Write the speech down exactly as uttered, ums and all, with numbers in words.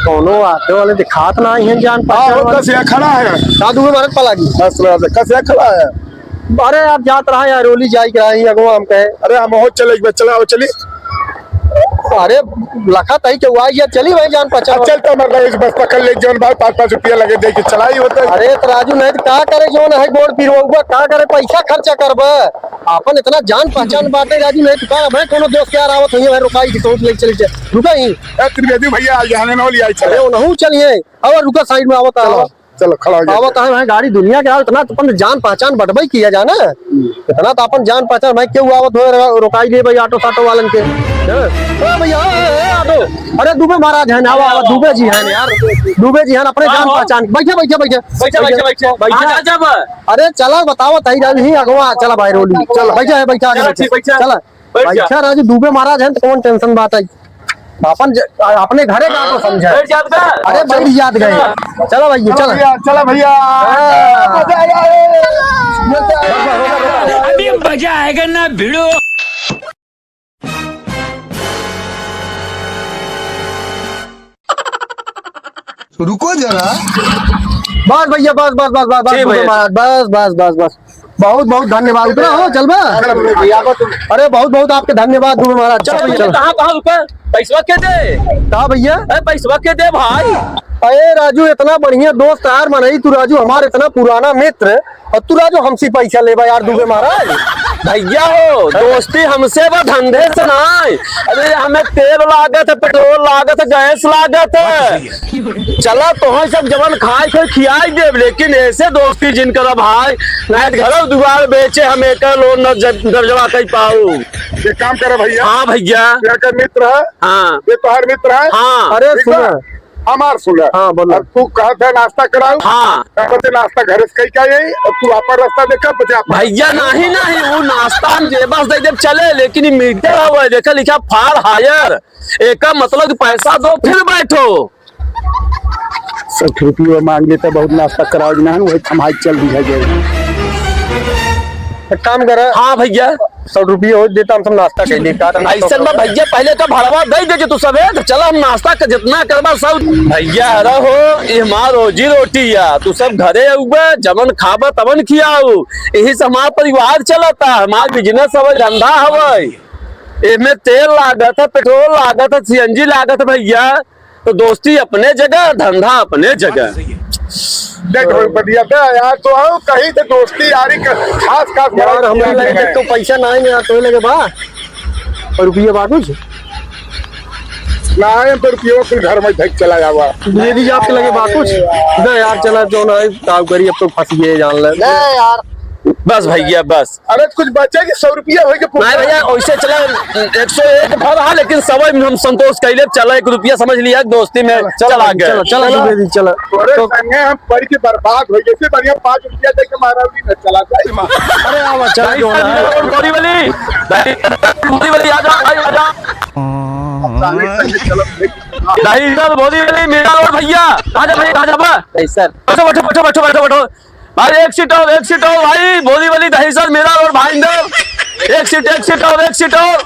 कौनो ऑटो वाले दिखात नाहीं हैं, जान हाँ, पहचान वो वाले। कसिया खड़ा है। का दुबे महाराज पलागी? बस, बस, कसिया खड़ा है। अरे, आप जात रहा है, रोली जाई के रहा है, अगवा हम कहे। अरे, हम हो चले, एक बार चला, चली। अरे, लखा तही के हुआ, ये चली भाई, जान पहचान हाँ, वाले। चल तो, मर गए, बस पकड़ ले, जौन भाई, पाँच, पाँच रुपया लगे, दे के चलाई होता है। अरे, तो राजू, नहीं तो का करे, जौन है, गोड़ पिरवा, का करे, पैसा खर्चा करबे। आपन इतना जान पहचान बाटे राजू, नहीं तो का, भाई, कोनो दोस्त यार आवत होइए, भाई, रुकाई थी, सोच ले, चले, चले। रुका ही। ए, त्रिवेदी भैया, आ गया, हमें नौ ले आई, चले। अरे, उनहू चलिए। अब रुका, साइड में आवत चलो, है। चलो, खड़ा हो जाओ। आवत है भाई, गाड़ी दुनिया के हाल, इतना तो अपन जान पहचान बटबई किया जाना। हम्म। इतना तो अपन जान पहचान, भाई, केहू आवत हो, रो-, रोकाई ले भाई, ऑटो साटो वालन के। हाँ। ओ भैया, ए, ए, ए, ऑटो। अरे, दुबे महाराज हैं, आवा, आवा, दुबे जी हैं यार। दुबे जी हैं, अपने जान पहचान। बैठे, बैठे, बैठे। बैठे, बैठे, बैठे। बैठे। आ, आ, जा, बा। अरे, चला, बतावा, तई जाबी ही, अगवा, चला भाई, रोली। चला। बैठा है, बैठा है, चला, बैठा। ठीक, बैठा। चला। बैठ जा। बैठा, राजू, दुबे महाराज हैं, तो कौन टेंशन बात है? अपन ज-, अपने घरे का तो समझे। बैठ जात का? अरे, बैठ जात गए। चला। चला भैया, चला चला। भैया, चला भैया। हाँ। मजा आया रे। अभी मजा आएगा ना भिड़ो। रुको जरा। बस भैया, बस, बस, बस, बस, बस, जी भैया। महाराज, बस, बस, बस, बस। बहुत, बहुत धन्यवाद। उतरा हो, चल बा। अरे, बहुत, बहुत आपके धन्यवाद, दुबे महाराज। चलो भैया, चलो। कहाँ, कहाँ रुका? पैसवा के दे? का भैया? अरे, पैसवा के दे भाई। अरे राजू, इतना बढ़िया दोस्त यार मनई तू राजू, हमार इतना पुराना मित्र, और तू राजू हमसे पैसा लेबा यार, दुबे महाराज। भैया हो, दोस्ती हमसे बा, धंधे से नाई। अरे हमें तेल लागत है, पेट्रोल लागत है, गैस लागत है। चला तोहई सब जवन खाए के खियाई देब, लेकिन ऐसे दोस्ती जिन करा भाई, नाहीं तो घर दुआर बेचे हम एक लोन न ज-, दर्जवा कई पाऊ। एक काम करे भैया। हाँ भैया। ये का मित्र है? हाँ। ये तोहार मित्र है? हाँ। अरे ठीक बा? सुना। हमार सुना। हाँ, बोलो। अब तू कहत है नाश्ता कराऊ? हाँ। अब ते नाश्ता घरे से कई का यही, अब तू आपन रास्ता देखा, बचे आपन। भैया, नहीं, नहीं, वो नाश्ता हम जेबा से दे देब चले, लेकिन ये मीटर हवे, देखा लिखा for hire, एका मतलब कि पैसा दो फिर बैठो। सौ रुपये मांग लेता, बहुत नाश्ता कराओ ना, वही थमाई चल दी है जे। एक काम करा। हाँ भैया। सौ रुपये हो देता, हम सब नाश्ता कर लिए। का तुम ऐसन बा भैया, पहले तो भड़वा दे दे जो तू सबे, तो चला हम नाश्ता का जितना करबा सब। भैया रहो, ये हमार रोजी रोटी या, तू सब घरे अउबा, जवन खाबा तवन खियाऊ, यही से हमार परिवार चलता, हमार business हवे, धंधा हवे, एमे तेल लागत है, पेट्रोल लागत है, C N G लागत है भैया, तो दोस्ती अपने जगह, धंधा अपने जगह। देख भाई, बढ़िया था यार, तो आओ, कहीं से दोस्ती यारी का खास, खास यार, बात हमरे किया लगे जाए। तो पैसा ना है यार, तो लगे बा? और रुपये बा कुछ? ना है, तो रुपये कुल घर में धक चला जावा। दे दीजिए, आपके लगे बा कुछ? दे यार, चला जो ना है, काम करी, अब तो फंस गए, जान ले। ले यार। बस भैया, बस। अरे, कुछ बचे कि सौ रुपया होई के नहीं भैया, वैसे चला, एक सौ एक भर रहा, लेकिन सवै में हम संतोष कैले, चला, एक रुपया समझ लिया, दोस्ती में चला, चला चला, गया। चला, चला, चला। दुबे जी, चला। तोरे तो संगे हम पढ़ के बर्बाद हो, जैसे बढ़िया पाँच रुपया दे के मारा भी न चला जाए। अरे, आवा, चला, भाई, जो ना। और बोरी वाली, भाई, बोरी वाली, आ जा, भाई, आ जा। साले संगे चलो, देख। भाई, इधर बोरी वाली, मेरा और भैया, आ जा भाई, आ जा बा। भाई सर। बैठो, बैठो, बैठो, बैठो, बैठो, बैठो। भाई, एक सीट और, एक सीट और भाई, बोरी वाली दही सर, मेरा और भाई इंदर। एक सीट, एक सीट और, एक सीट और।